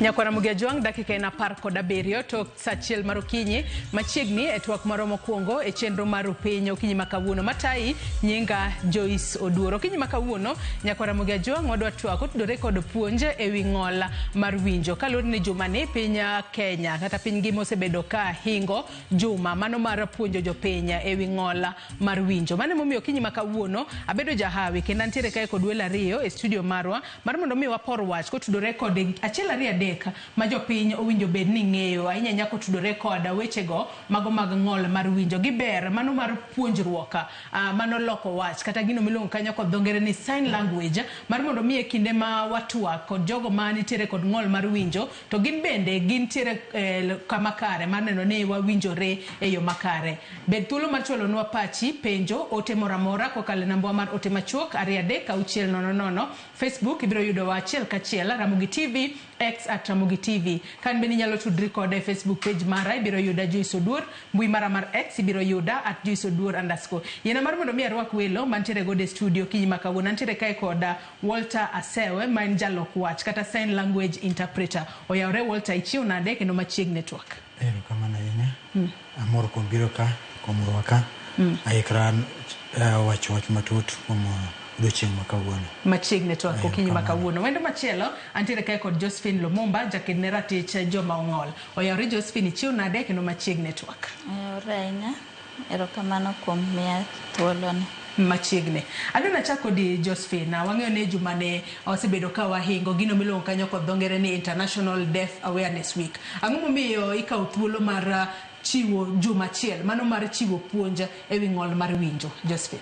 Nyakwara Mugia Jwang' dakika en 17 tok sa 1 mar okinyi machiegni e twak marwa mokwongo e chenro mar Rupiny okinyi ma kawuono. Matayi nyinga Joyce Oduor. Okinyi ma kawuono Nyakwara Mugia Jwang' wadwa twak otudore kod puonj e wi ng'ol mar winjo. Kaluwore ni jumani piny Kenya kata piny ngima osebedo ka hingo juma mano mar puonjo jopiny e wi ng'ol mar winjo. Mano emomiyo okinyi ma kawuono abedo jahawi kendo antiere kae kod welo ariyo e studio marwa mar mondo mi wapor wach kotudore kod achiel ariyo adek ma jopiny owinjo bed ni ng'eyo ahinya ahinya kotudore kod wechego mago mag ng'ol mar winjo gi ber mano mar puonjruok mano loko wach kata gino miluongo kanyo kod dho ngere ni sign language mar mondo mi e kinde ma watwak kod jogo ma nitiere kod ng'ol mar winjo to gin bende gintiere kama kare mar neno ni wawinjore e yo makare. Bed thuolo mar chwalonwa pachi, penjo, ote moro amora kokalo e nambwa mar ote machuok 23600. Facebook ibiro yudowa achiel kachiel Ramogi TV, X at Ramogi TV. Kan bende inyalo tudri koda e Facebook page mara ibiro yuda Joyce Oduor, mbui mara mar X ibiro yuda at Joyce Oduor underscore. Yiena mar mondo mi arwak welo mantiere godo e studio okinyi ma kawuono. Antiere kae kod Walter Asewe ma en jalok wach kata sign language interpreter. Oyawre Walter, ichiew nade kendo machiegni twak. Erokamano ahinya. Amor kuom biro ka, kuom rwaka. Aikra wacho wach matut kuom odiochieng' ma kawuono. Machiegni twak okinyi ma kawuono. Wendo machielo antiere kae kod Josephine Lumumba, jaked ne ratich joma ong'ol. Oyawre Josephine, ichiew nade kendo machiegni twak. Oyawre ahinya. Erokamano kuom miya thuoloni. Machiegni. Adwa nachak kodi Josephine. Wang'eyo ni jumani wasebedo ka wahingo gino miluongo kanyo kod dho ngere ni International Deaf Awareness Week. Ang'o momiyo ikawo thuolo mar chiwo juma achiel mano mar chiwo puonj e wi ng'ol mar winjo, Josephine?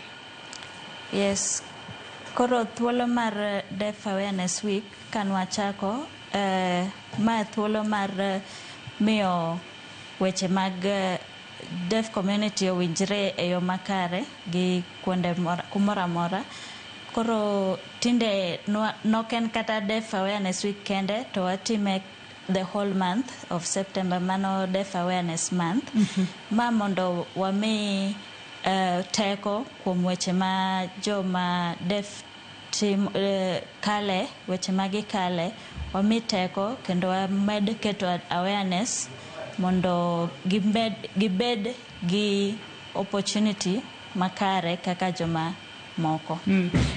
Yes. Koro thuolo mar Deaf Awareness Week kanwachako, ma thuolo mar miyo weche mag deaf community owinjre e yo makare gi kuonde kumoro amora. Koro tinde nok en kata Deaf Awareness Week kende to watime the whole month of September, mano Deaf Awareness Month. Ma mondo wami teko kuom weche ma joma deaf tim, kale, weche ma gikale, wami teko kendo wamed keto awareness mondo gibed gi opportunity makare kaka joma moko.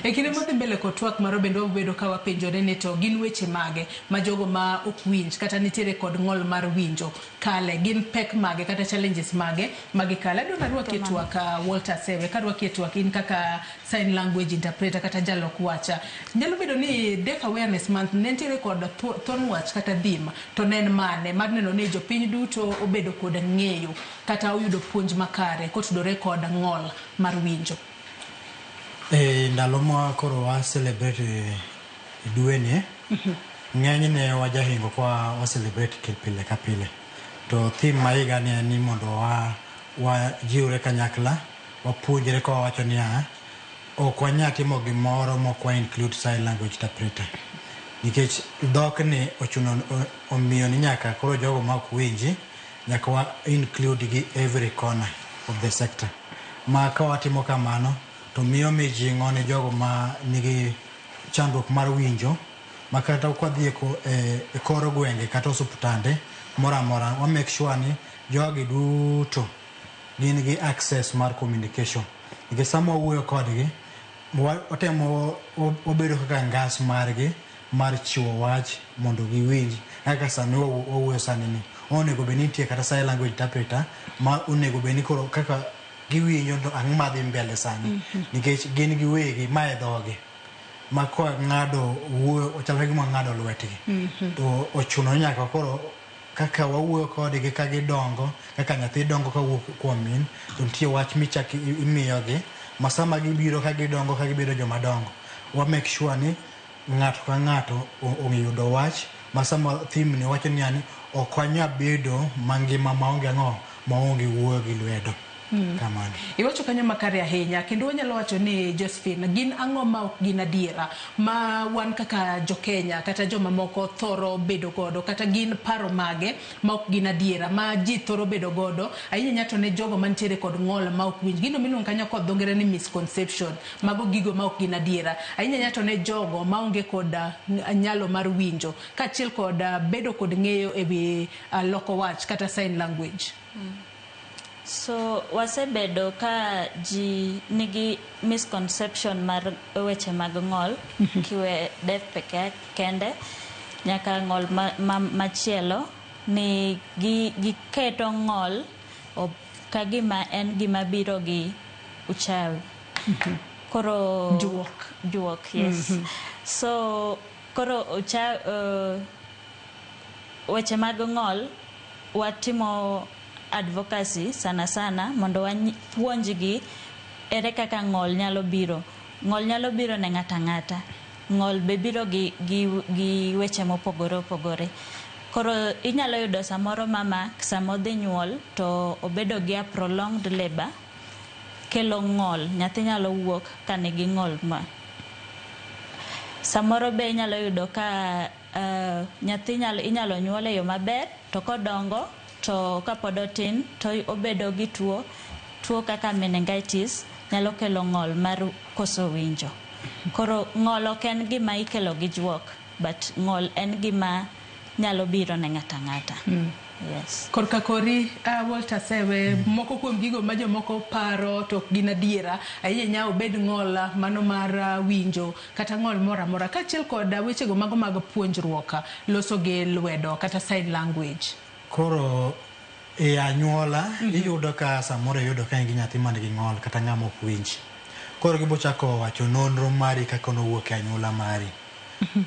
E kinde madhi mbele kod twak marwa bende wabedo ka wapenjore ni to gin weche mage ma jogo ma ok winj kata nitiere kod ng'ol mar winjo kale, gin pek mage kata challenges mage ma gikale. Adwa narwaki e twak Walter Sewe, karwaki e twak in kaka sign language interpreter kata jalok wach. Nyalo bedo ni Deaf Awareness Month ne nitiere kod thon wach kata theme to ne en mane mar neno ni jopiny duto obedo kod ng'eyo kata oyudo puonj makare kotudore kod ng'ol mar winjo. E ndalo ma koro wa celebrate dweni, ng'enyne wajahingo kwa wa celebrate pile ka pile. To theme ma higa ni en ni mondo wajiwre kanyakla, wapuonjre ka wawacho niya, ok wanyal timo gimoro mok wa include sign language interpreter. Nikech dhokni ochuno omiyo ni nyaka koro jogo ma ok winji, nyaka wa include gi every corner of the sector. Ma ka watimo kamano, to miyo mijing'o ne jogo ma nigi chandruok mar winjo, ma kata kwadhi e kor gwenge kata osuptande moro amora, wa make sure ni jogi duto gin gi access mar communication. Nikech sama wawuoyo kodgi, watemo wabedo kaka ngas margi mar chiwo wach mondo giwinj kaka sani wawuoyo sani ni. Onego bed ni nitie kata sign language interpreter ma onego bed ni koro kaka giwinjo to ang'o madhi mbele sani. Nikech gin giwegi ma e dhogi. Ma kwa ng'ado wuoyo ochalo ka gima ng'ado lwetgi. To ochuno ni nyaka koro kaka wawuoyo kodgi ka gidongo, kaka nyathi dongo kawuok kuom min, to nitie wach michak imiyogi ma sama gibiro ka gidongo ka gibedo joma dongo, wa make sure ni ng'ato ka ng'ato ong'eyudo wach ma sama theme ni wacho niya ni ok wanyal bedo mangima maonge ang'o, maonge wuoyo gi lwedo. Kamano. Iwacho kanyo makare ahinya, kendo wanyalo wacho ni Josephine, gin ang'o ma ok gin adiera ma wan kaka jokenya kata joma moko thoro bedo godo, kata gin paro mage ma ok gin adiera ma ji thoro bedo godo ahinya to ne jogo mantiere kod ng'ol ma ok winj, gino miluongo kanyo kod dho ngere ni misconception, mago gigo ma ok gin adiera ahinya to ne jogo maonge kod nyalo mar winjo kaachiel kod bedo kod ng'eyo ewi loko wach kata sign language? So wasebedo ka ji nigi misconception mar weche mag ng'ol, kiwe deaf peke kende nyaka ng'ol machielo ni giketo ng'ol ka gima en gima biro gi uchawi. Koro juok. Juok, yes. So koro weche mag ng'ol watimo advocacy sana sana mondo wapuonjgi ere kaka ng'ol nyalo biro. Ng'ol nyalo biro ne ng'ata ng'ata. Ng'ol be biro gi weche mopogore opogore. Koro inyalo yudo samoro mama sama odhi nyuol to obedo gi a prolonged labor kelo ng'ol. Nyathi nyalo wuok ka nigi ng'ol ma. Samoro be inyalo yudo ka nyathi inyalo nyuol e yo maber to kodongo to kapod otin to obedo gi tuo kaka meningitis nyalo kelo ng'ol mar koso winjo. Koro ng'ol ok en gima ikelo gi juok, but ng'ol en gima nyalo biro ne ng'ata ng'ata. Yes. Korka kori, Walter Sewe, moko kuom gigo ma jomoko paro to ok gin adiera ahinya obed ng'ol mano mar winjo kata ng'ol moro amora, kaachiel kod wechego mago mag puonjruok loso gi lwedo kata sign language. Koro e anyuola iyudo ka samoro iyudo ka in gi nyathi man gi ng'ol kata ng'ama ok winj. Koro gibo chako wacho nonro mari kaka nowuok e anyuola mari.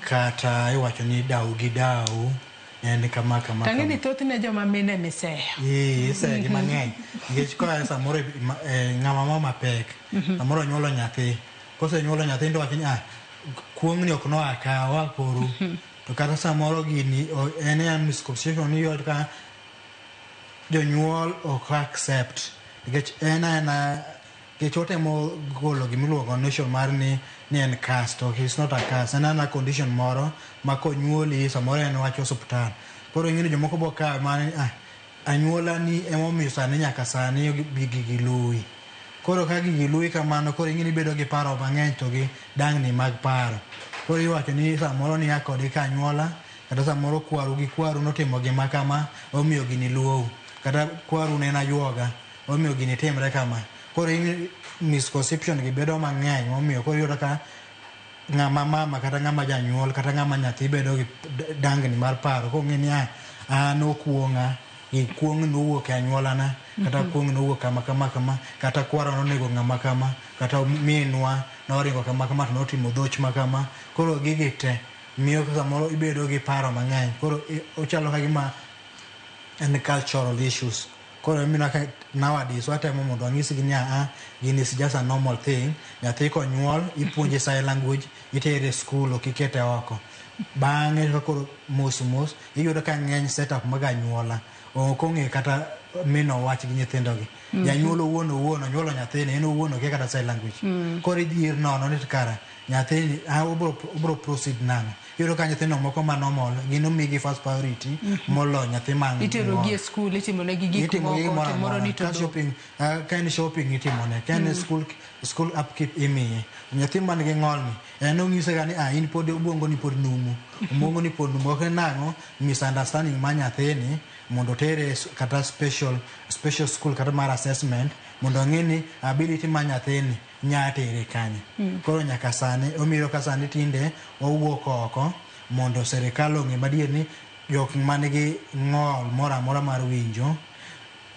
Kata iwacho ni dau gi dau en kama kama. Tang'e ni thothne joma mine miseyo. Ee, iseyo gi mang'eny. Nikech koa samoro ng'ama mama pek, samoro onyuolo nyathi. Kosenyuolo nyathi to wacho ni kuong'ni ok noa ka, oa koru. To kata samoro gini en en misconception ni iyudo ka jonyuol ok accept. Nikech en aena nikech watemo golo gimiluongo notion mar ni en curse, to it's not a curse. En aena condition moro ma konyuoli samoro en wach osuptal. Koro ing'e ni jomoko bo kawe mana ni anyuola ni emomiyo sani nyaka sani gigi luwi. Koro ka gigi luwi kamano, koro ing'e ni ibedo gi paro mang'eny to gi dangni mag paro. Koro iwacho ni samoro niya kode ka anyuola, kata samoro kwaru gi kwaru notimo gima kama, omiyo gini luwou. Kata kwaru ne en ajuoga, omiyo gini timre kama. Koro misconception gi bedo mang'eny momiyo koro iyudo ka ng'ama mama kata ng'ama janyuol kata ng'ama nyathi bedo gi dangni mar paro kong'e ni an okuong'a, gi kuong' nowuok e anyuolana, kata kuong' nowuok kama kama kama, kata kwara nonego ng'ama kama, kata minwa noringo kama kama to notimo dhoch ma kama. Koro gigi te miyo samoro ibedo gi paro mang'eny. Koro ochalo ka gima en cultural issues. Koro emomiyo nowadays watemo mondo wanyisgi ni gini is just a normal thing. Nyathi konyuol ipuonje sign language, itere e school ok ikete oko. Bang'e to koro mos mos iyudo ka ng'eny setup mag anyuola ok ong'eyo kata mino wach gi nyithindogi. Janyuol owuon owuon onyuolo nyathini en owuon okia kata sign language. Koro idhier nono ni to kara nyathini obro proceed nang'o. Iyudo ka nyithindo moko ma normal gin omigi first priority moloyo nyathi ma Itero gi e school, itimo negi gik moko, to moro ni to Ka shopping, ka en shopping itimone, ka en school upkeep imiye. Nyathi man gi ng'ol ni en onyise ga ni in pod obwongo ni pod numu. Obwongo ni pod numu. Ok en nang'o misunderstanding mar nyathini mondo otere kata special school kata mar assessment mondo ong'e ni ability mar nyathini nya tere kanye. Koro nyaka sani omiyo ka sani tinde wawuok oko mondo sirikal ong'e madier ni jok manigi ng'ol moro amora mar winjo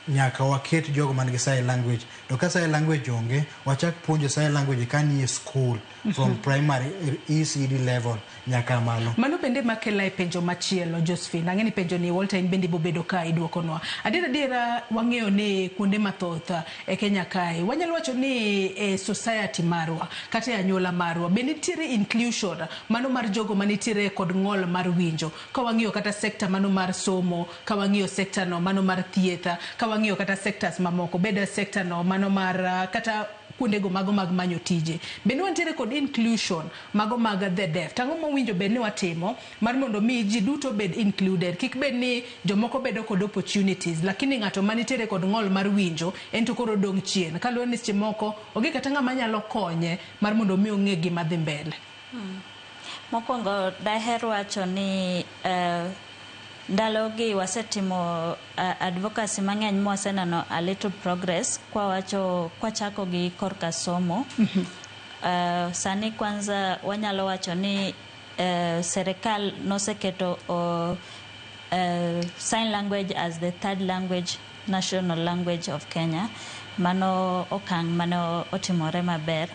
nyaka waket jogo man gi sign language. To ka sign language onge, wachak puonjo sign language ka nie school from primary ECD level nyaka malo. Mano bende makela e penjo machielo, Josephine. Ang'e ni penjo ni Walter in bende ibobedo ka iduokonwa. Adier adiera wang'eyo ni kuonde mathoth e Kenya kae, wanyalo wacho ni e society marwa kata e anyuola marwa be nitiere inclusion mano mar jogo manitiere kod ng'ol mar winjo. Ka wang'iyo kata sekta mano mar somo, ka wang'iyo sekta no mano mar thieth, ka wang'iyo Kwang'iyo kata sectors mamoko, bed sector no mano mar kata kuondego mago mag manyo tije, bende wantiere kod inclusion mago mag the deaf. Tang'o mowinjo bed ni watimo mar mondo mi ji duto bed included, kik bed ni jomoko bedo kod opportunities lakini ng'ato manitiere kod ng'ol mar winjo en to koro dong' chien, kaluwore ni seche moko onge kata ng'ama nyalo konye mar mondo mi ong'e gima dhi mbele. Mokwongo daher wacho ni ndalogi wasetimo advocacy mang'eny mwaseneno a little progress kwawacho kwachako gi korka somo. Sani kwanza wanyalo wacho ni serikal noseketo sign language as the third language, national language of Kenya. Mano okang' mane otimore maber.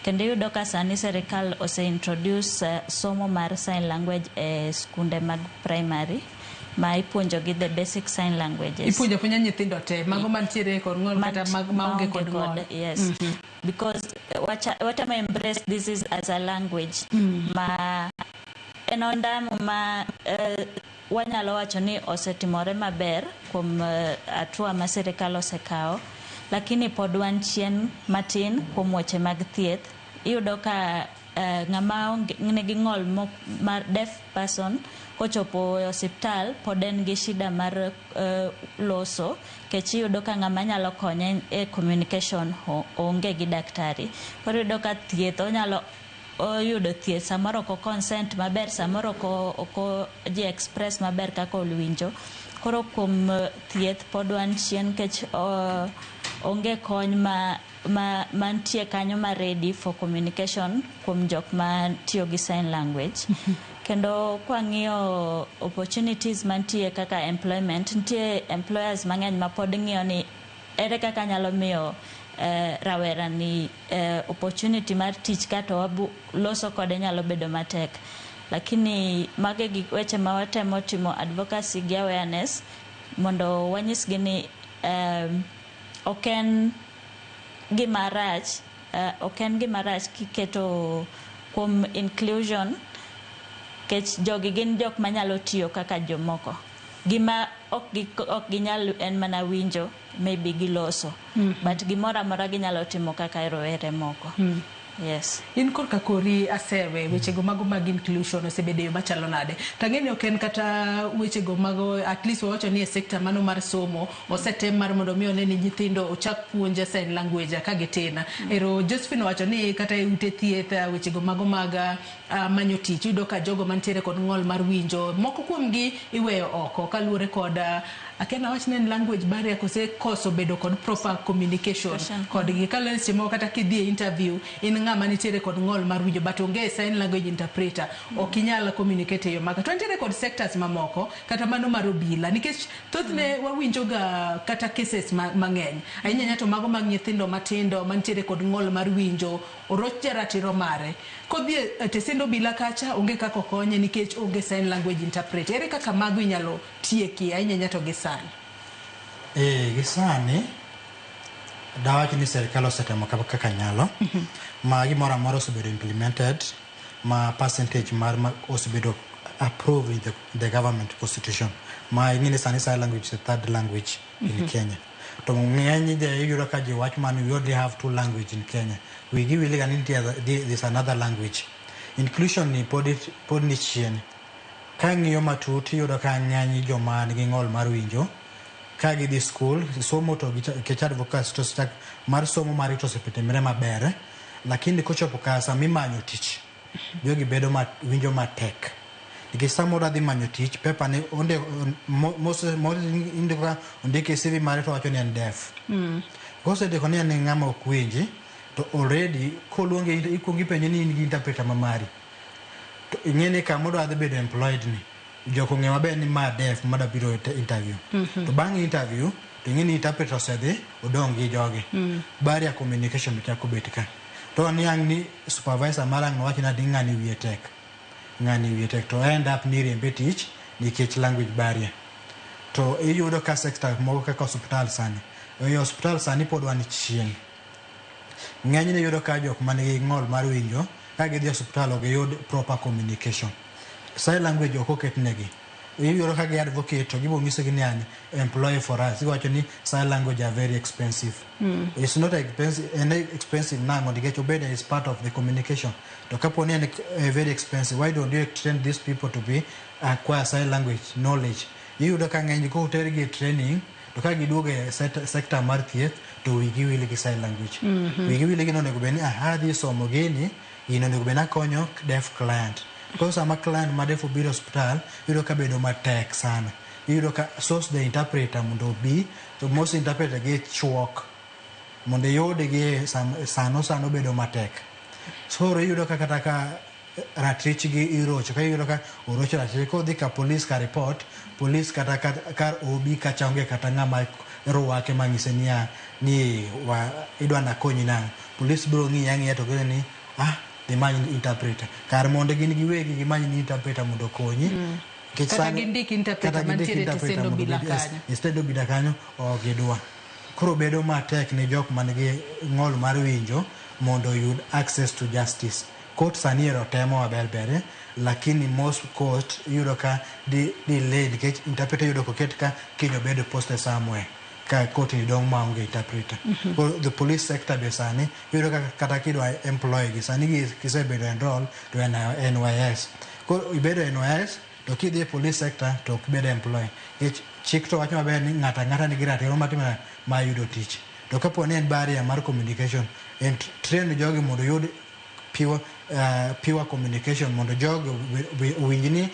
Kendo iyudo ka sani serikal ose introduce somo mar sign language e skunde mag primary ma ipuonjo gi the basic sign languages. Ipuonjo apuonja nyithindo te, mago mantiere kod ng'ol kata maonge kod ng'ol. Yes. Because watemo embrace this is as a language ma en ondamo ma wanyalo wacho ni osetimore maber kuom hatua ma sirikal osekawo, lakini pod wan chien matin kuom weche mag thieth. Iyudo ka ng'ama nigi ng'ol mar deaf person kochopo e osiptal pod en gi shida mar loso, kech iyudo ka ng'ama nyalo konye e communication onge gi daktari. Koro iyudo ka thieth onyalo oyudo thieth, samoro ok consent maber, samoro ok ji express maber kaka owinjo. Koro kuom thieth pod wan chien nikech onge kony ma mantie kanyo ma ready for communication kuom jok ma tiyo gi sign language. Kendo kwang'iyo opportunities mantie kaka employment, nitie employers mang'eny ma pod ng'iyo ni ere kaka nyalo miyo rawera ni opportunity mar tich kato wabu loso kode nyalo bedo matek. Lakini mago e gik weche ma watemo timo advocacy gi awareness mondo wanyisgi ni ok en gima rach, ok en gima rach kiketo kuom inclusion, kech jogi gin jok manyalo tiyo kaka jomoko. Gima ok ginyal en mana winjo, maybe giloso. But gimoro amora ginyalo timo kaka rowere moko. Yes. In korka kori asewe, wechego mago mag inclusion osebedo e yo machalo nade? Tang'e ni ok en kata wechego mago, at least wawacho ni e sector mano mar somo osetem mar mondo mi one ni nyithindo ochak puonj sign language ka gitin. Ero Josephine owacho ni kata e ute thieth, wechego mago mag manyo tich, iyudo ka jogo mantiere kod ng'ol mar winjo moko kuomgi iweyo oko kaluwore kod akia nawach ni en language barrier kose koso bedo kod proper communication kodgi. Kaluwore seche moko kata kidhi e interview in ng'ama nitiere kod ng'ol mar winjo but onge sign language interpreter, ok inyal communicate e yo maka. To nitiere kod sectors mamoko kata mano mar obila, nikech thothne wawinjo ga kata cases mang'eny ahinya ahinya to mago mag nyithindo matindo mantiere kod ng'ol mar winjo oroch jaratiro mare kodhi e tesend obila kacha onge kaka okonye nikech onge sign language interpreter. Ere kaka mago inyalo tieki ahinya ahinya to gi sani? Gi sani dawach ni sirikal osetemo kaka nyalo ma gimoro amora osebedo implemented ma percentage mar ma osebedo approved in the government constitution ma ing'e ni sani sign language is the third language in Kenya. To ng'eny ji iyudo ka ji wach man we only have two language in Kenya. Wigi wil ga ni nitie there's another language. Inclusion ni pod ni chien. Ka ng'iyo matut iyudo ka ng'eny joma nigi ng'ol mar winjo ka gidhi school somo to nikech advocacy to osechak mar somo margi to osetimre maber, lakini kochopo ka sama imanyo tich jogi bedo ma winjo matek nikech samoro adhi manyo tich paper ne onde indiko ondike e CV mare to wacho ni en deaf. Kosendiko ni en ng'ama ok winji to already koluonge ikuongo ipenje ni in gi interpreter ma mari to ing'e ni kama odwa dhi bedo employed ni jok ong'e maber ni ma deaf madwa biro e interview. To bang' interview to ing'e ni interpreter osedhi odong' gi jogi. Barrier communication be chako bet ka. To niang' ni supervisor mara ang' wach ni ng'ani wiye tek. Ng'ani wiye tek to end up ni iriembe tich nikech language barrier. To iyudo ka sector moko kaka osiptal sani. E osiptal sani pod wan chien. Ng'enyne iyudo ka jok manigi ng'ol mar winjo ka gidhi e osiptal ok giyud proper communication. Sign language ok oketnegi. Iyudo ka gi advocate to gibo nyisogi ni an employ for us. Iwacho ni sign language are very expensive. It's not expensive, en expensive nang'o nikech obedo is part of the communication. To kapo ni en very expensive, why don't you train these people to be acquire sign language knowledge? Iyudo ka ng'eny kotergi e training to ka giduogo e sector mar thieth to wigi wil gi sign language. Wigi wil gi ni onego bed ni ah, adhi somo gini, gini onego bed ni akonyo deaf client. Koro sama client ma deaf obiro e osiptal, iyudo ka bedo matek sana. Iyudo ka source the interpreter mondo obi, to most interpreter gi chuok. Mondo iyudgi sano sano bedo matek. Koro iyudo ka kata ka ratichgi irocho, ka iyudo ka orocho ratich, kodhi ka police ka report, police kata kar OB kacha onge kata ng'ama rwake mang'ise niya ni wa, idwa nakonyi nang'o. Police biro ng'iyi ang'iya to gine ni ah, dhi many interpreter. Kar mondo gin giwegi gimany ni interpreter mondo okonyi. Nikech Kata gindik interpreter kata gindik mantiere to interpreter stend mondo obila obed kanyo. e stend obila kanyo ok gidwa. Koro bedo matek ne jok man gi ng'ol mar winjo mondo oyud access to justice. Court sani ero temo maber ber, lakini most court iyudo ka delay nikech interpreter iyudo koket ka kiny obedo posted somewhere ka court ni dong' maonge interpreter. Koro the police sector be sani iyudo ka kata kidwa employ gi sani gisebedo enroll to NYS. Koro ibedo NYS to kidhi e police sector to ok ibed employ. Nikech chik to wacho maber ni ng'ato ang'ata nigi ratiro mar timo mar yudo tich. To kapo ni en barrier mar communication, en train jogi mondo oyud pure communication mondo jogi owinj ni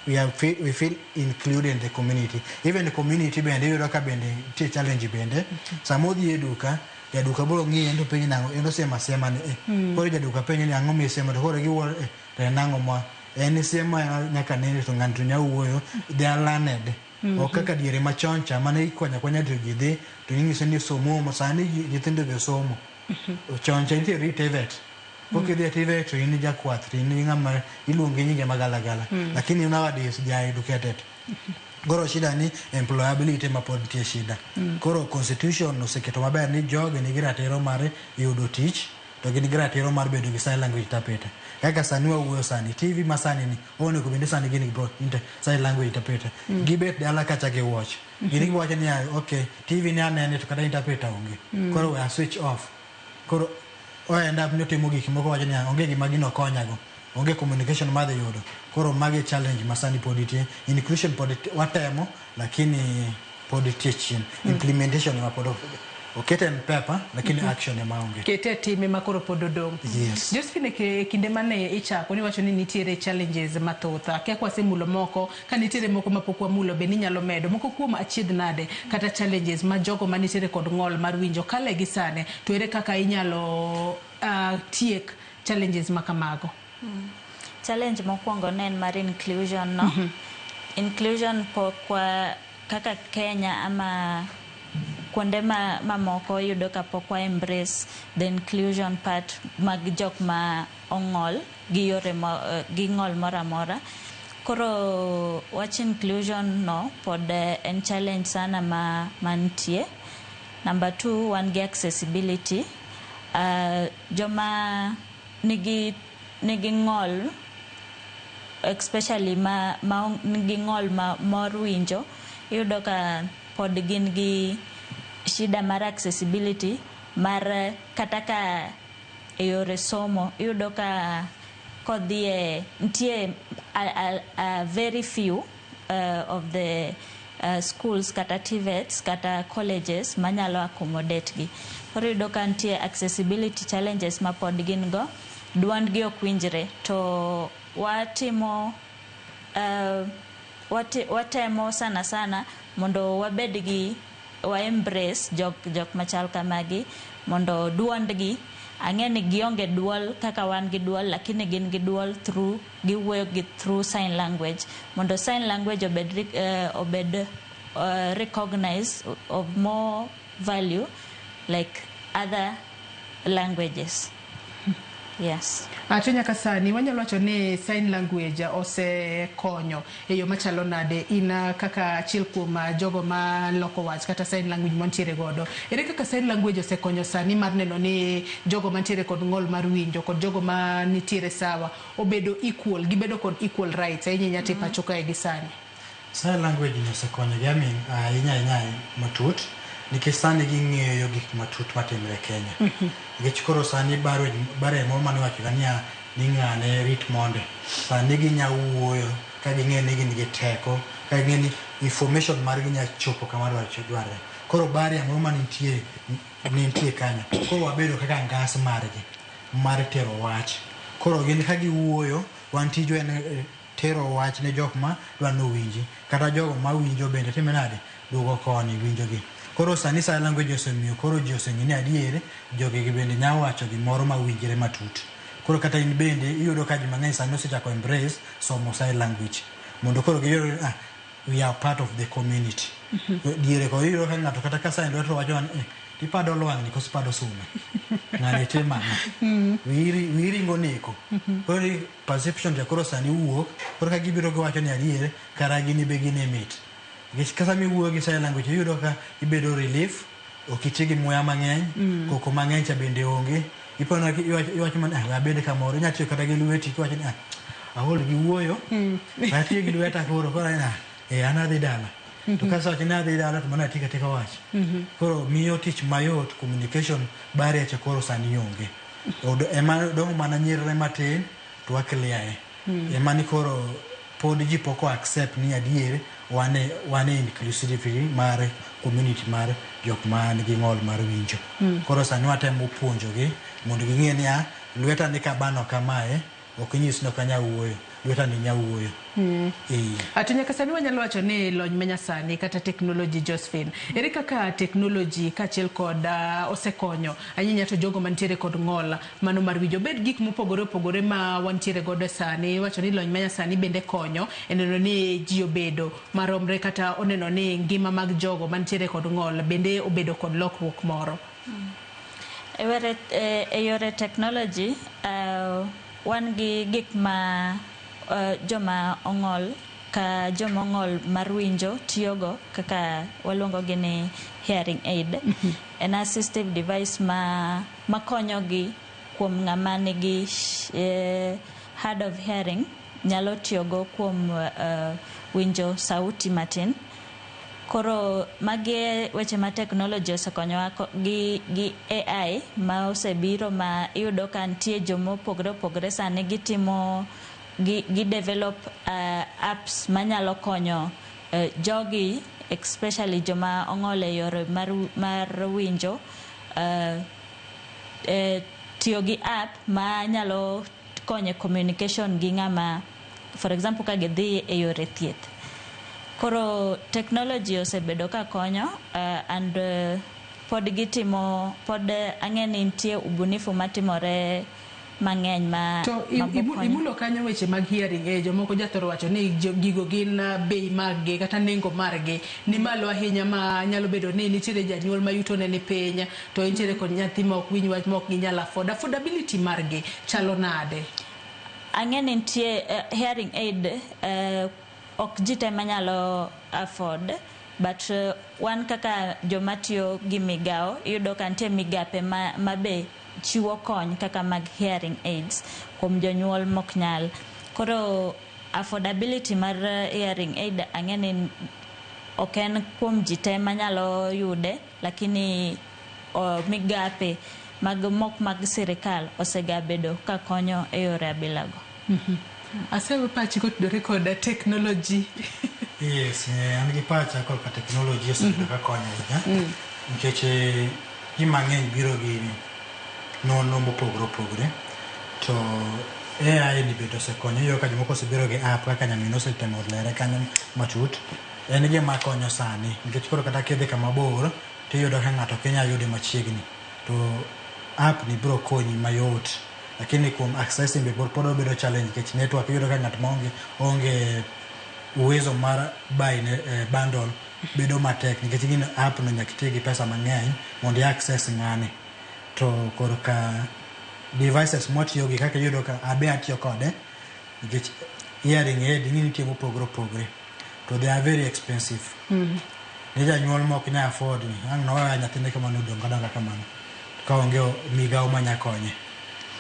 we feel included in the community. Even the community bende iyudo ka bende nitie challenge bende. Sama odhi e duka, jaduka biro ng'iye en to penje nang'o, en osiemo asiema ni eh. Koro jaduka penje ni ang'o misiemo to koro giwuoro eh, to en ang'o ma en isiemo nyaka nene to ng'ani to nya wuoyo, they are learned. Ok kaka diere machon cha mane ikwanyo akwanya to ji dhi to ing'iso ni somo sani nyithindo be somo. Chon cha nitie TVET. Pok idhi e TVET to in jakwath to in ng'ama iluongi nyinge magalagala. Lakini nowadays they are educated. Koro shida ni employability ma pod nitie shida. Koro constitution oseketo maber ni jogi nigi ratiro mar yudo tich to gin gi ratiro mar bedo gi sign language interpreter. Kaka sani wawuoyo sani, TV ma sani ni onego bed ni sani gin gi sign language interpreter. Gibet dala kacha gi watch. Gin giwacho niya, okay, TV ni anene to kata interpreter onge. Koro we switch off. Koro o end up ni otimo gik moko wacho niya, onge gima gino konyago. Onge communication madhi yudo. Koro magi challenge ma sani pod nitie. Inclusion pod watemo, lakini pod nitie chien. Implementation ema pod okete en paper, lakini action ema onge. Kete e time ma koro pod odong'. Yes. Josephine, e kinde mane ichako niwacho ni nitiere challenges mathoth. Akia kwasemulo moko, ka nitiere moko mapok wamulo be ninyalo medo. Moko kuom achiedh nade kata challenges ma jogo manitiere kod ng'ol mar winjo kale gi sani, to ere kaka inyalo tiek challenges ma kamago? Challenge mokwongo ne en mar inclusion no. Inclusion pok wa kaka Kenya ama kuonde ma mamoko yudo ka pok wa embrace the inclusion part mag jok ma ong'ol gi yore mo, gi ng'ol moro amora. Koro wach inclusion no pod en challenge sana ma mantie. Number two, wan gi accessibility. Joma nigi ng'ol especially ma nigi ng'ol ma mor winjo iyudo ka pod gin gi shida mar accessibility mar kata ka e yore somo iyudo ka kodhi e nitie a very few of the schools kata TVETs kata colleges manyalo accommodate gi. Koro iyudo ka nitie accessibility challenges ma pod gin go, duondgi ok winjre to watimo watemo sana sana mondo wabed gi wa embrace jok machal kamagi mondo duondgi ang'e ni gionge duol kaka wan gi duol lakini gin gi duol through giwuoyo gi through sign language mondo sign language obed recognized of more value like other languages. Yes. To nyaka sani wanyalo wacho ni sign language osekonyo e yo machalo nade in kaka achiel kuom jogo ma loko wach kata sign language mantiere godo ere kaka sign language osekonyo sani mar neno ni jogo mantiere kod ng'ol mar winjo kod jogo ma nitiere sawa obedo equal gibedo kod equal rights ahinya ahinya to e pacho kae gi sani? Sign language ni osekonyogi ahinya ahinya matut nikech sani ging'eyo gik matut matimre Kenya. Nikech koro sani barrier moro mane iwacho ga niya ni ng'ane rit monde. Sani ginya wuoyo ka ging'e ni gin gi teko, ka ging'e ni information margi nya chopo kama dwarre. Koro barrier moro manitie nitie kanyo. Koro wabedo kaka ngas margi mar tero wach. Koro gin ka giwuoyo, wan tijwa en tero wach ne jok ma dwa nowinji. Kata jogo mawinjo bende time nade? Duogo koni winjogi. Koro sani sign language osemiyo koro ji oseng'e ni adier jogi gi bende nya wacho gimoro mawinjre matut. Koro kata in bende iyudo ka ji mang'eny sani osechako embrace somo sign language. Mondo koro giyud we are part of the community. Diere ko iyudo ka ng'ato kata ka sign lweto to wacho ni ipado lwang'ni koso ipado suna. Ng'ani timo ang'o? Wiyi ringo neko. Koro ni perception cha koro sani wuok, koro ka gibiro giwacho ni adier, kara gini be gine mit. Nikech kata miwuoyo gi sign language iyudo ka ibedo relief, ok iti gi muya mang'eny, koko mang'eny cha bende onge. Ipono iwacho mana ah, abed kamoro, inya tiyo kata gi lweti kiwacho ni ah, aol gi wuoyo, atiyo gi lweta koro, koro ah, an adhi dala. To kasewacho ni adhi dala to mano atieko atieka wach. Koro miyo tich mayot, communication barrier cha koro sani onge. Ema dong' mana nyirre matin to wa clear e. Ema ni koro pod ji pok o accept ni adier wane inclusivity mar community mar jok man gi ng'ol mar winjo. Koro sani watemo puonjogi mondo ging'e niya, lweta ni kabano kamae, ok nyis ni ok anyal wuoyo, lweta ni nya wuoyo. To nyaka sani wanyalo wacho ni lony manyasani kata teknoloji Josephine, ere kaka teknoloji kaachiel kod osekonyo ahinya to jogo mantiere kod ng'ol mano mar winjo, obed gik mopogore opogore ma wantiere godo sani, iwacho ni lony manyasani bende konyo e neno ni ji obedo maromre kata oneno ni ngima mag jogo mantiere kod ng'ol bende obedo kod lokruok moro. E yore technology, wan gi gik ma joma ong'ol ka joma ong'ol mar winjo tiyogo kaka waluongo gi ni hearing aid. En assistive device ma makonyogi kuom ng'ama nigi hard of hearing nyalo tiyogo kuom winjo sauti matin. Koro magi weche ma technology osekonyowa gi AI ma osebiro ma iyudo ka nitie joma opogore opogore sani gitimo gi develop apps manyalo konyo jogi especially joma ong'ol e yore mar winjo tiyo gi app manyalo konyo communication gi ng'ama, for example, ka gidhi e yore thieth. Koro technology osebedo ka konyo and pod gitimo, pod ang'e ni nitie ubunifu matimore mang'eny ma To imulo kanyo weche mag hearing aid, jomoko jathoro wacho ni gigo gin bei mag-gi kata nengo margi ni malo ahinya ma nyalo bedo ni nitiere janyuol ma yutone ni piny to entiere kod nyathi ma ok winj wach ma ok ginyal afford. Affordability margi chalo nade? Ang'e ni nitie hearing aid ok ji te manyalo afford, but wan kaka joma tiyo gi migao iyudo ka nitie migape ma be chiwo kony kaka mag hearing aids kuom jonyuol mok nyal. Koro affordability mar hearing aid ang'e ni ok en kuom ji te manyalo yude, lakini migape mag mok mag sirikal osegabedo ka konyo e yore abilago. Asewe pachi kotudore kod technology. Yes, an gi pacha korka technology osebedo ka konyo ahinya. Nikech ji mang'eny biro gi nonro mopogore opogore. To AI ni bende osekonyo, iyudo ka jomoko osebiro gi app kaka nyaminwa osetemo lere kanyo matut. En gima konyo sani nikech koro kata kidhi kama bor tiyudo ka ng'ato ok inyal yude machiegni. To app ni biro konyi mayot. Lakini kuom accessing be pod obedo challenge nikech network iyudo ka ng'at maonge onge uwezo mar buy ne bundle bedo matek nikech gino app no nyaka iti gi pesa mang'eny mondo i access ng'ani. To korka devices mwatiyo gi kaka iyudo ka abe atiyo kode nikech hearing aid ing'e nitie mopogore opogore to they are very expensive. Ni janyuol mok nyal afford ni ang' noweya nyathine kamano odong adonga kamano ka onge migawo manya konye.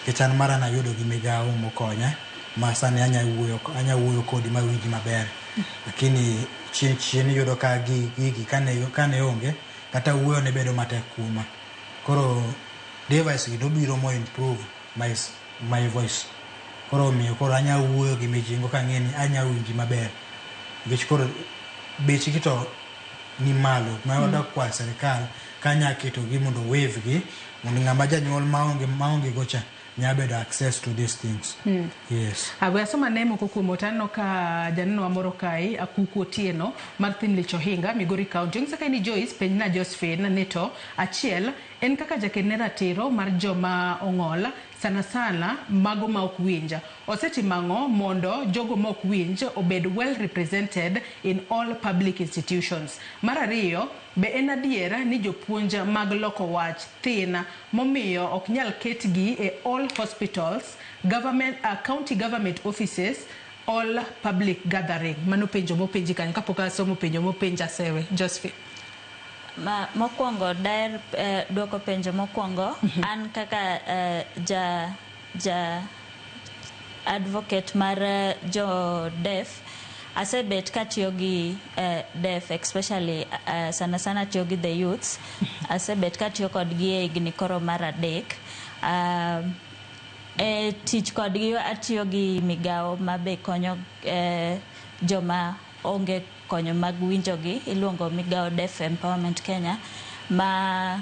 Nikech an mara nayudo gi migawo mokonya ma sani anya wuoyo kodi mawinji maber. Lakini chien chien iyudo ka gigi kane onge, kata wuoyo ne bedo matek kuoma. Koro device gi nobiro mo improve my voice. Koro omiyo koro anya wuoyo gi mijingo kang'e ni anya winji maber. Nikech koro bechgi to ni malo ma wadwa kwayo sirikal kanya ketogi mondo waive gi mondo ng'ama janyuol maonge go cha nya bedo access to these things. Yes. We asoma ne moko kuom ote. Aneno ka janeno moro kae, Akuku Otieno mar Thimlich Ohinga, Migori County. Onyisa kae ni Joyce penjna Josephine ni to achiel en kaka jaked ne ratiro mar joma ong'ol, sana sana mago ma ok winj. Osetimo ang'o mondo jogo ma ok winj obed well represented in all public institutions? Mar ariyo, be en adier ni jopuonj mag loko wach thin momiyo ok nyal ketgi e all hospitals, government, county government offices, all public gathering? Mano penjo mopenji kanyo kapok asomo penjo mopenj Asewe. Josephine. Mokwongo daher duoko penjo mokwongo. An kaka ja advocate mar jo deaf, asebet katiyo gi deaf, especially sana sana tiyo gi the youths. Asebet katiyo kodgi e higni koro mar 3. E tich kodgi atiyo gi migawo mabe konyo joma onge konyo mag winjogi, iluongo migawo Deaf Empowerment Kenya, ma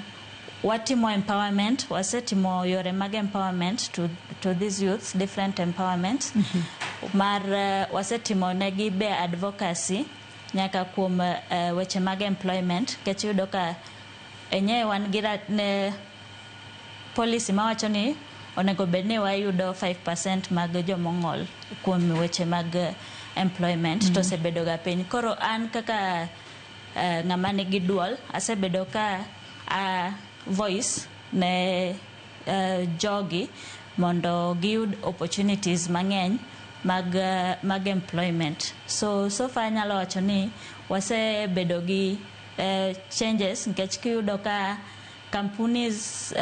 watimo empowerment. Wasetimo yore mag empowerment to these youths, different empowerment mar wasetimo negi be advocacy nyaka kuom weche mag employment, nikech iyudo ka enyewe wan gi ne policy mawacho ni onego bed ni wayudo 5% mag jomong'ol kuom weche mag employment, to osebedo ga piny. Koro an kaka ng'ama nigi duol, asebedo ka a voice ne jogi mondo giyud opportunities mang'eny mag employment. So far anyalo wacho ni wasebedo gi changes, nikech kiyudo ka companies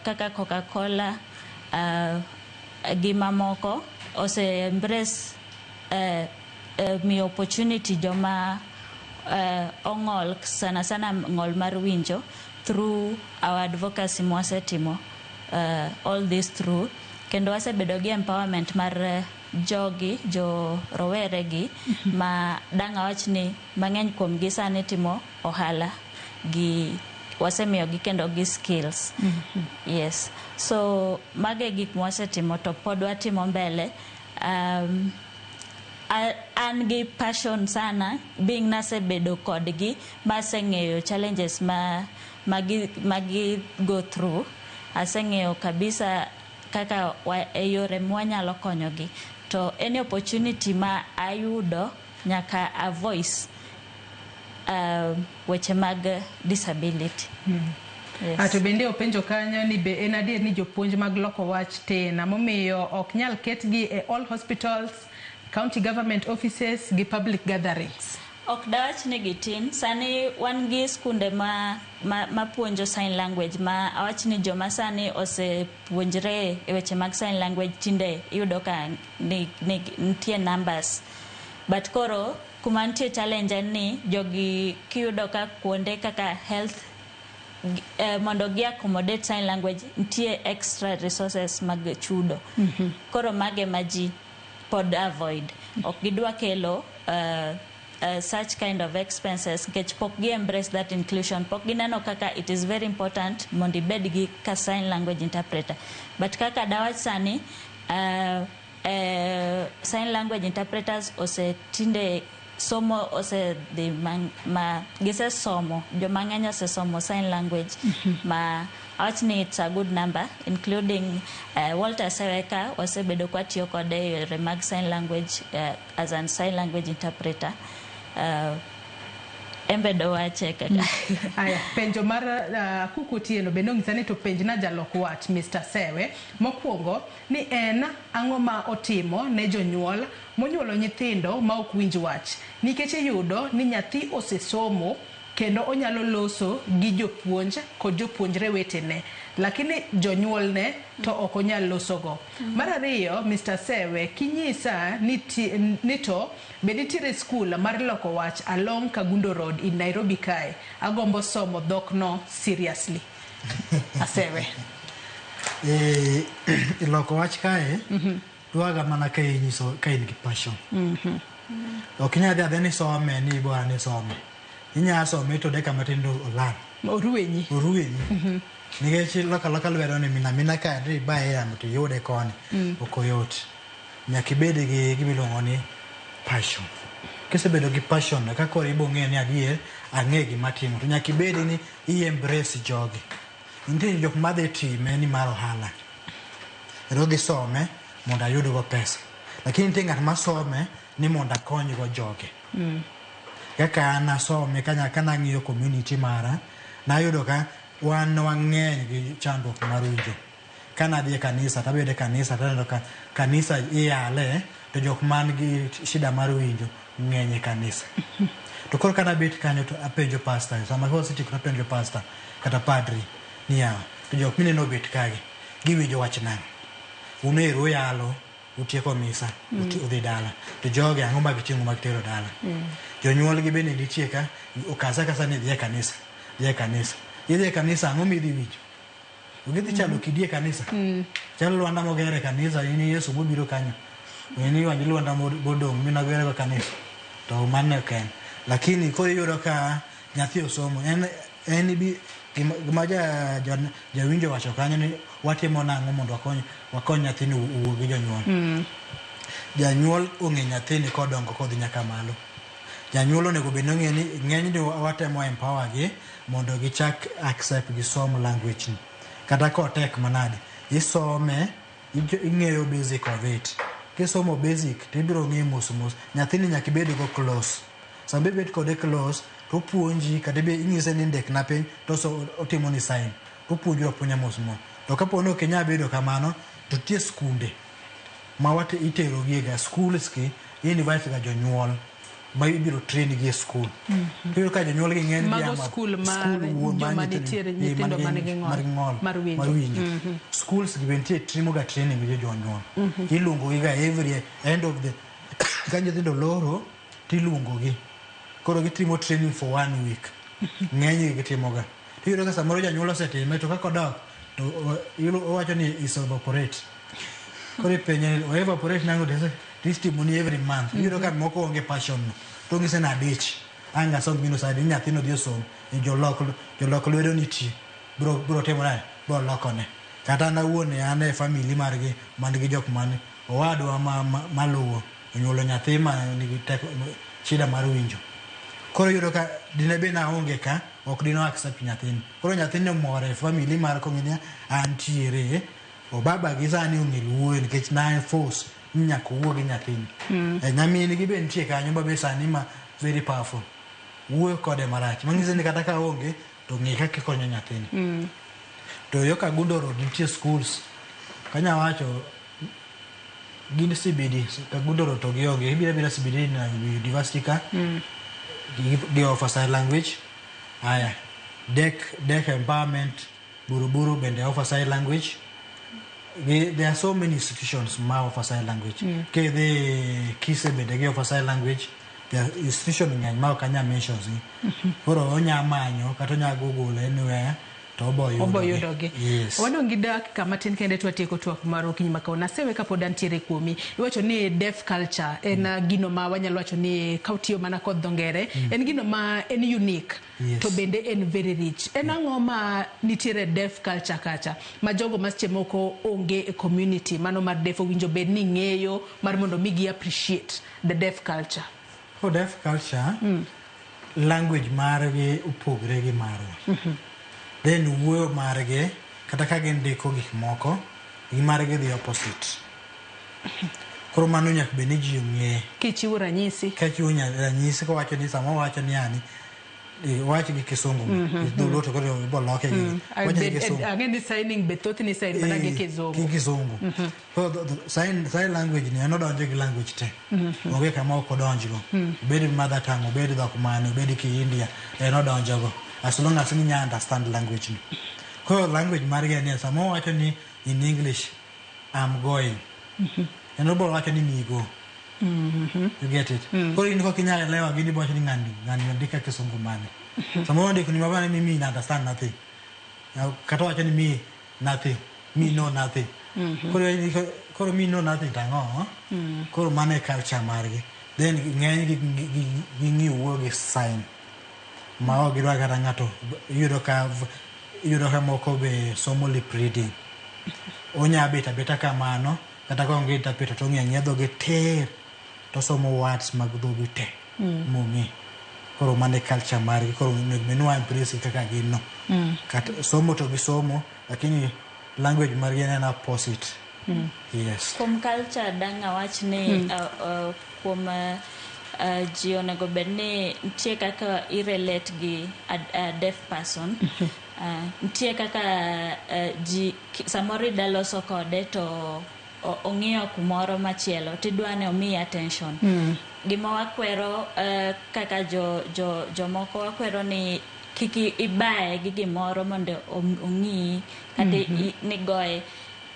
kaka Coca-Cola gi mamoko ose embrace miyo opportunity joma ong'ol, sana sana ng'ol mar winjo, through our advocacy mwasetimo all this through. Kendo wasebedo gi empowerment mar jogi, jo rowere gi, ma dang' awach ni mang'eny kuom gi sani timo ohala gi wasemiyogi kendo gi skills. Yes, so mago e gik mwasetimo to pod watimo mbele. An gi passion sana, being nasebedo kodgi maseng'eyo challenges ma gi go through. Aseng'eyo kabisa kaka e yore mwanyalo konyogi, to any opportunity ma ayudo nyaka a voice weche mag disability. Yes. To bende openjo kanyo ni be en adier ni jopuonj mag loko wach tin momiyo ok nyal ketgi e all hospitals, county government offices gi public gatherings? Ok dawach ni gitin. Sani wan gi skunde ma puonjo sign language, ma awach ni joma sani osepuonjre e weche mag sign language tinde iyudo ka ni nitie numbers. But koro kuma nitie challenge en ni jogi kiyudo ka kuonde kaka health mondo gi accommodate sign language, nitie extra resources mag chudo. Koro mage ma ji pod avoid, ok gidwa kelo such kind of expenses, nikech pok gi embrace that inclusion, pok gineno kaka it is very important mondo ibed gi ka sign language interpreter. But kaka dawach sani, sign language interpreters osetinde somo osedhi ma gisesomo, joma ng'eny osesomo sign language, ma awach ni it's a good number, including Walter Seweka wasebedo kwatiyo kode e yore mag sign language as an sign language interpreter. Embe dowache kaka Aya, penjo mar Kuku Otieno bende onyisa ni to penjna jalok wach Mr. Sewe mokwongo ni en ang'o ma otimo ne jonyuol monyuolo nyithindo ma ok winj wach, nikech iyudo ni nyathi osesomo Kendo onyalo loso gi jopuonj kod jopuonjre wetene, lakini jonyuolne to ok onyal losogo. Mar ariyo, Mr. Sewe, kinyisa ni, ni to be nitiere skul mar loko wach along Kangundo Road in Nairobi kae, agombo somo dhok no seriously. Asewe. Loko wach kae dwaga mana ka inyiso ka in gi passion. Ok inyal dhi adhiya ni some ni bora ni some. Inya some to dakika matin to olal. Orwenyi. Orwenyi. Nikech loko aloka lwedo ni mina mina ka dhi ibaye yamo to iyude koni. Ok oyot. Nyaka ibed gi gima iluongo ni passion. Kisebedo gi passion no eka koro ibo ng'eyo ni adier ang'e gima atimo. To nyaka ibed ni i embrace jogi. Nitie jok madhi time ni mar ohala. Kendo odhi some mondo ayudgo pesa. Lakini nitie ng'at masome ni mondo akonygo jogi. Kaka an asome kanang'iyo community mara, nayudo ka wan wang'eny gi chandruok mar winjo. Kanadhi e kanisa tabedo e kanisa taneno ka kanisa iyale to jok man gi shida mar winjo ng'eny e kanisa. To koro kanabet kanyo to apenjo pastor, sama wasetieko to apenjo pastor kata padri niya, to jok mineno obet kagi, giwinjo wach nang'o? Un ero uyalo, utieko misa, udhi dala. To jogi ang'o ma giting'o ma gitero dala? Jonyuol gi bende nitie ka, okasa akasa ni dhi e kanisa, dhi e kanisa. Idhi e kanisa ang'o midhi winjo? Gidhi chalo kidi e kanisa. Chalo lwanda moger e kanisa, in Yesu mobiro kanyo. In iwanjo lwanda modong' minagere go kanisa. To mano ok en. Lakini koro iyudo ka nyathi osomo, en bi gima jawinjo wacho kanyo ni watimo nang'o mondo wakony nyathini owuo gi jonyuol. Janyuol ong'e nyathini kodongo kodhi nyaka malo. Janyuol onego bed ni ong'e ni ng'enyne watemo empower gi mondo gichak accept gisom language ni. Kata kotek manade, isome ing'eyo basic of it. Kisomo basic to ibiro ng'eyo mos mos. Nyathini nyaka ibed go close. Sama ibet kode close to opuonji kata inyise ni ndikna piny to otimo ni sign. Opuonjri apuonja mos mos. To kapo ni ok inyal bedo kamano to nitie skunde ma itero gi ga schools gi invite ga jonyuol ma ibiro train gi e school. Iyudo ka jonyuol gi ng'eny Mago skul mar joma nitiere nyithindo manigi ng'ol mar winjo. Schools gi be nitie timo ga training gi jonyuol. Iluongo gi ga every end of the ka nyithindo loro tiluongo gi. Koro gitimo training for one week. Ng'eny gi gitimo ga. Iyudo ka samoro janyuol osetime to kaka odok to owacho ni is evaporate. Koro ipenje ni o evaporate nang'o to itimo ni every month. Iyudo ka moko onge passion no. To ong'ise ni adich. Ang' asom gino sani nyathino dhi osom. Jolok lwedo nitie. Bro timo nade? Bro lokone. Kata an awuon an e family margi man gi jok man owadwa maluwo onyuolo nyathi ma nigi teko shida mar winjo. Koro iyudo ka dine bed ni aonge ka ok dine accept nyathini. Koro nyathini omor e family mar kong'e ni antiere. Obaba gi sani ong'e wuoyo nikech na force ni nyaka owuo gi nyathini. Nyamin gi be nitie kanyo ma be sani ma very powerful. Wuoyo kode marach. Manyiso ni kata ka onge to ng'e kaka ikonyo nyathini. To yo Kangundo Road nitie schools. Kanya wacho gin CBD. Kangundo Road to gionge. Ibiro abira CBD na university ka. Gi offer sign language. Aya. Deaf empowerment Buruburu bende offer sign language. There are so many institutions ma offer sign language. Kidhi Kise bende gi offer sign language. There are institution ng'eny ma ok anyal mention gi. Koro onya manyo kata onya google anywhere to obo yudo. Obo yudogi. Yes. Wadong' gi dakika matin kende to watieko twak mar okinyi ma kawuono. Asewe kapod antiere kuomi. Iwacho ni deaf culture en gino ma wanyalo wacho ni ka otiyo mana kod dho ngere, en gino ma en unique. Yes. To bende en very rich. En ang'o ma nitiere deaf culture kacha ma jogo ma seche moko onge e community mano mar deaf owinjo bed ni ng'eyo mar mondo mi gi appreciate the deaf culture. For deaf culture, language margi opogre gi marwa. Then wuoyo margi kata ka gindiko gik moko, gi margi dhi opposite. Koro mano nyaka bed ni ji ong'e. Kichiwo ranyisi. Kachiwo ranyisi kowacho ni sama owacho ni yani Wach gi Kisungu. Dholuo to koro ibo loke gi. Wach gi Kisungu. Ang'e ni signing be thothne sign mana gi Kizungu. Gi Kizungu. Koro sign language ni en odonjo gi language te. Onge kama ok odonjgo. Obed mother tongue, obed dhok mane, obed ki India, en odonjogo. As long as inya understand language ni. Koro language margi en ni sama owacho ni in English, "I'm going." En obiro wacho ni "me go". You get it? Koro in kok inyal elewa gini ibo wacho ni ng'ani ng'ani ondika Kisungu mane. Samoro ondiko ni mabane ni me understand nothing. Kata owacho ni me nothing, me know nothing. Koro me know nothing tang'o? Koro mano e culture margi. Then ng'eny gi ging'iyo wuoyo gi sign. Ma ok gidwa kata ng'ato iyudo ka moko be somo lip reading. Onya bet abeta kamano kata ka onge interpreter to ong'iyo ang'iya dhoge tir tosomo words mag dhoge te mong'e. Koro mano e culture margi. Koro onego bed ni wa embrace gi kaka gin no. Kata somo to gisomo lakini language margi en en opposite. Yes. Kuom culture dang' awach ni kuom ji onego bed ni nitie kaka i relate gi a deaf person. Nitie kaka ji samoro ida loso kode to ong'iyo kumoro machielo tidwa ni omiyi attention. Gima wakwero kaka jo jomoko wakwero ni kik ibaye gi gimoro mondo ong'iyi kata nigoye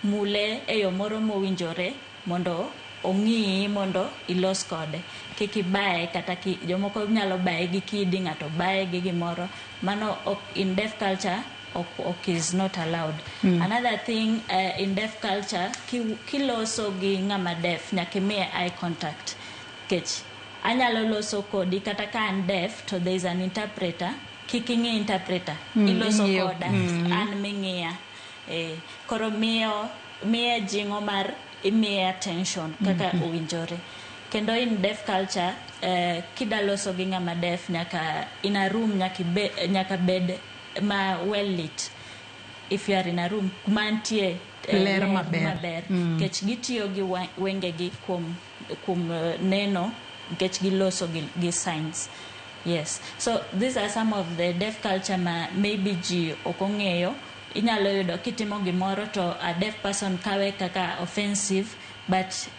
mule e yo moro mowinjore mondo ong'iyi mondo ilos kode. Kik ibaye kata jomoko nyalo baye gi kidi, ng'ato baye gi gimoro. Mano ok, in deaf culture ok is not allowed. Another thing, in deaf culture kiloso gi ng'ama deaf nyaka imiye eye contact. Nikech anyalo loso kodi kata ka an deaf to there is an interpreter, kik ing'i interpreter. Iloso ing'iyo. Koda an ming'iya. Koro miyo miye jing'o mar imiye attention kaka owinjore. Kendo in deaf culture, kida loso gi ng'ama deaf nyaka in a room nyaka bed ma well lit. If you are in a room kuma nitie ler maber. Maber. Nikech gitiyo gi wengegi kuom neno nikech giloso gi signs. Yes. So these are some of the deaf culture ma maybe ji ok ong'eyo. Inyalo yudo kitimo gimoro to a deaf person kawe kaka offensive, but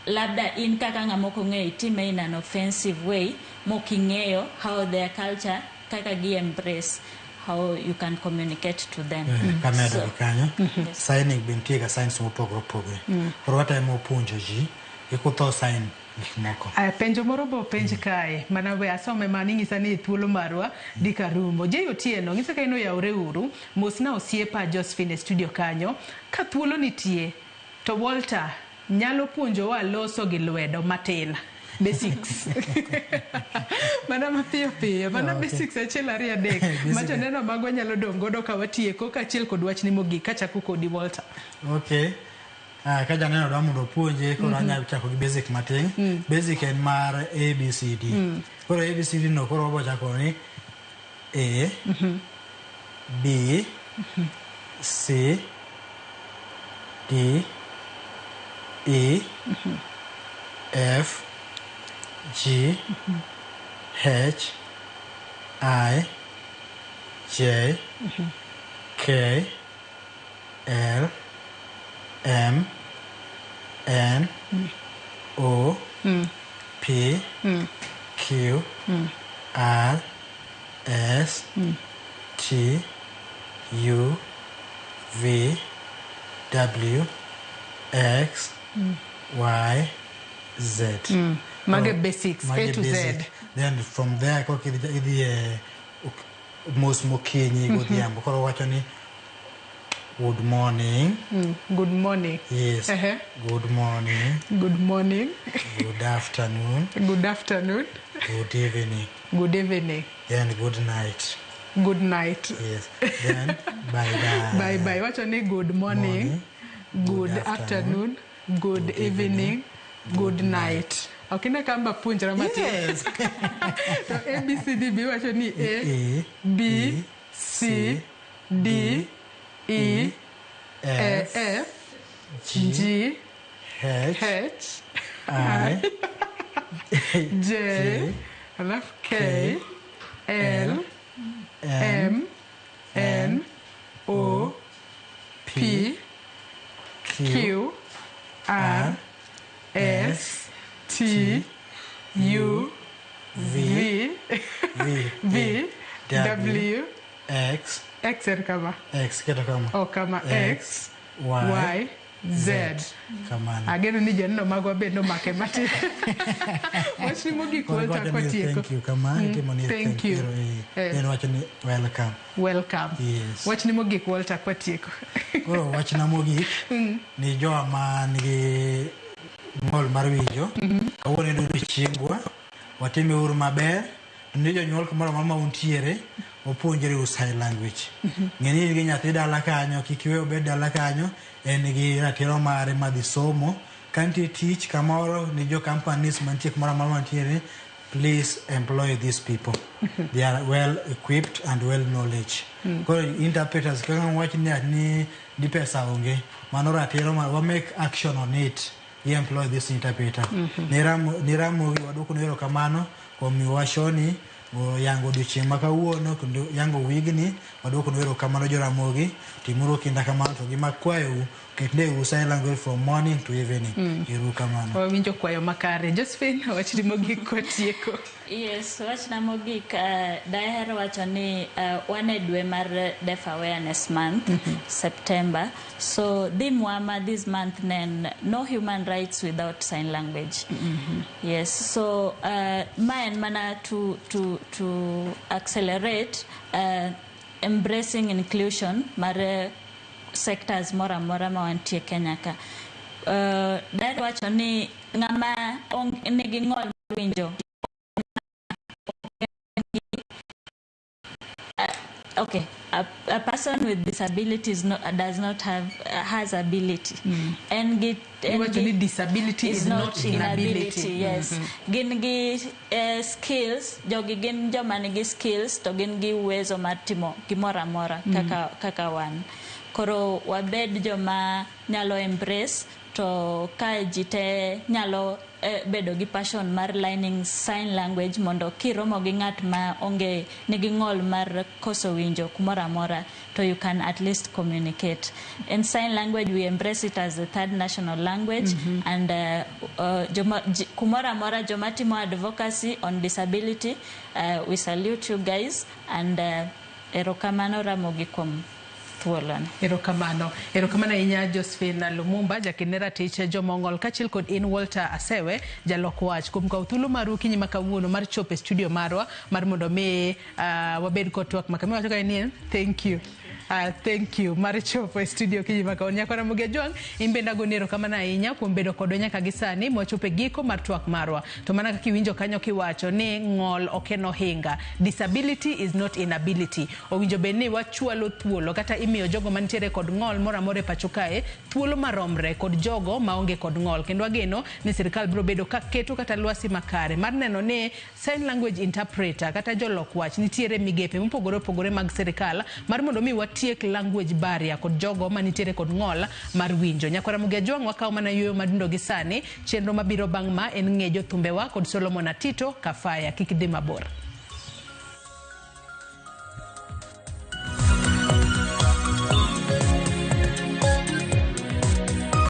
labda in kaka ng'ama ok ong'eyo itime in an offensive way mok ing'eyo how their culture kaka gi embrace how you can communicate to them. Kamedo gi kanyo, Yes. signing be nitie ga signs mopogore opogore. Koro watemo puonjo ji kik utho sign gik moko. Aya, penjo moro be openj kae mana we asome mano ing'isa ni thuolo marwa dika rumo. Jay Otieno ng'isa ka in oyawre uru mosna osiepa Josephine e studio kanyo ka thuolo nitie to Walter nyalo puonjowa loso gi lwedo matin basics mana mapiyo piyo mana basics achiel ariyo adek ma joneno magwa nyalo dong' godo ka watieko kaachiel kod wachni mogik kachako kodi, Walter. Okay. Ka janeno dwa mondo opuonje koro anyalo chako gi basic matin. Basic en mar ABCD. Koro ABCD no koro wabo chako ni A B C D E F G H I J K L M N O P Q R S T U V W X Y Z. Mage basics, Mage A to Z. Basic. Then from there koka idhi e mos mokinyi godhiambo koro wacho ni good morning. Good morning. Yes. Good morning. Good morning. Good afternoon. Good afternoon. Good evening. Good evening. Then good night. Good night. Yes, then bye bye. Bye bye. Wacho ni good morning, Morning, good good afternoon, good good evening, good night. Ok ine kamba puonjra matin. Yes. To ABCD be iwacho ni A A B C D E F F G G H H I J alafu K L. M N O P Q R S T U V V V W X X en kama. X keto kama. Oh, kama X Y Z. Kamano. Ageno ni janeno magwa be nomake matin. Wachni mogik Koro Walter iwacho ni kwatieko. thank you kama itimo ni Thank you. Then wacho ni welcome. Welcome. Yes. Wachni mogik Walter kwatieko. Koro wachna mogik ni jowa ma nigi ng'ol mar winjo kawuono en odiochiengwa watime uru maber ni jonyuol kamoro amora ma untiere wapuonjre uru sign language. Ng'e ni in gi nyathi dala kanyo kik iwe obed dala kanyo en gi ratiro mare mar dhi somo ka nitie tich kamoro ni jo companies mantie kumoro amora mantiere please employ these people. They are well equipped and well knowledge. Koro interpreters kaka wach ni ni ni pesa onge mano ratiro ma wa make action on it. We employ this interpreter. Ni Ramogi waduoko ni erokamano kuom miyowa shoni yango odiochieng' ma kawuono kendo yango wigni waduoko ni erokamano jo Ramogi timuru kinda kamano to gima kwayou ketne sign language from morning to evening. Ero kamano. Wawinjo kwayo makare. Josephine, wachni mogik kwatieko. Yes, wachna mogik daher wacho ni wan e dwe mar Deaf Awareness Month, September. So theme wa ma this month ne en no human rights without sign language. Yes, so ma en mana to accelerate embracing inclusion mar sectors moro amora ma wantie Kenya ka. Daher wacho ni ng'ama nigi ng'ol mar winjo okay, a person with disability is not, does not have has ability. En gi en Iwacho ni disability is not inability. Yes. Gin gi skills, jogi gin joma nigi skills to gin gi uwezo mar timo gimoro amora kaka wan. Koro wabed joma nyalo embrace to ka ji te nyalo bedo gi passion mar learning sign language mondo kiromo gi ng'at ma onge nigi ng'ol mar koso winjo kumoro amora to you can at least communicate. In sign language we embrace it as the third national language and joma, kumoro amora joma timo advocacy on disability we salute you guys and erokamano Ramogi kuom thuoloni. Erokamano. Erokamano ahinya Josephine Lumumba, jakedne ratich joma ong'ol kaachiel kod in Walter Asewe, jalok wach kuom kawo thuolo maru okinyi ma kawuono mar chopo e studio marwa mar mondo mi wabed kod twak ma kama. Iwacho kae ni en thank you. Thank you mar chopo e studio okinyi ma kawuono. Nyakora Ramogi Ajwang', in bende agoni erokamano ahinya kuom bedo kodwa nyaka gi sani mwachopo e giko mar twak marwa. To mana kaka iwinjo kanyo kiwacho ni ng'ol ok en ohinga. Disability is not inability. Owinjo bed ni wachwalo thuolo kata imiyo jogo mantiere kod ng'ol moro amora e pacho kae thuolo maromre kod jogo maonge kod ng'ol. Kendo ageno ni sirikal biro bedo ka keto kata lwasi makare mar neno ni sign language interpreter kata jolok wach nitiere migepe mopogore opogore mag sirikal mar mondo mi watiek language barrier kod jogo manitiere kod ng'ol mar winjo. Nyakwara Ramogi Ajwang' wakawo mana yueyo madundo gi sani. Chenro mabiro bang' ma en ng'e jothumbewa kod Solomon Atito Kafaya. Kik idhi mabor.